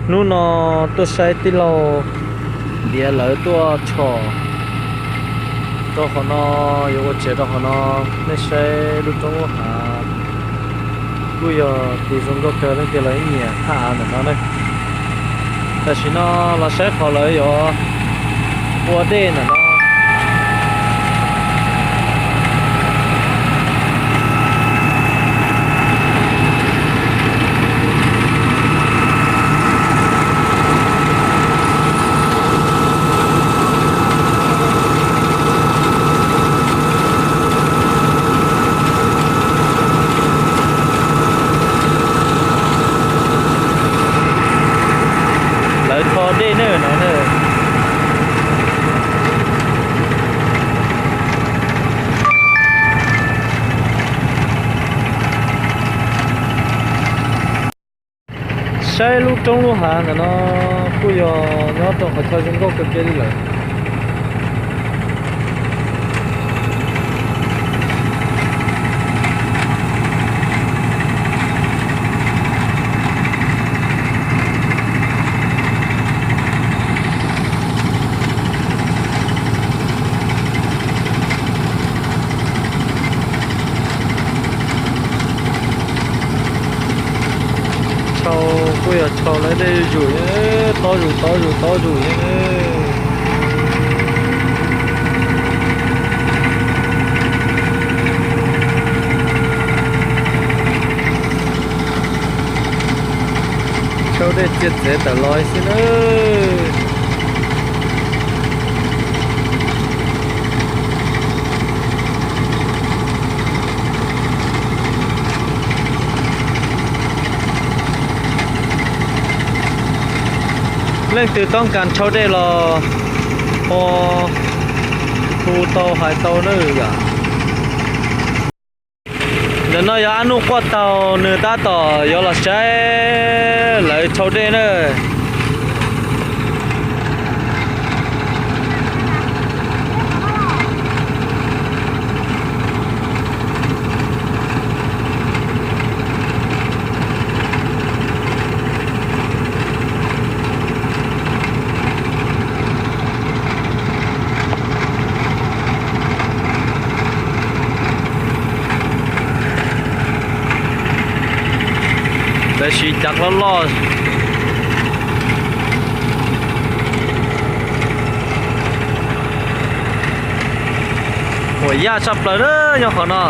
Hnub no tuaj saib tij laug Liav lawv tuaj tshom rau qhov no, yuav ua tsev rau qhov no. Nej saib lub roob lub hav kuj yog tis zoo nkauj kawg, leej twg los yeej nyiam thaj av ntawm no ne. Tam sim no los saib qhov lawv yuav ua dej ntawm no. Lawv tho dej ne no na. Saib lub roob lub hav ntawm no kuj yog nyob rau qhov chaw zoo nkauj kawg kiag li lawm. Tshau kuj yog tshau lawv dej zuj zus, tob zus tob zus tob zus. Tshau dej txiav txev tawm los xwb na. Leej twg toob kas tshau dej los hu, hu tau hais tau na yom. Ntawm no yog Ab Nuj Quaj Taug, nws tab tom yuav los saib lawv tshau dej na. Lawv siv cav loj loj. Huam yaj tshaj plaws na nyob qhov no.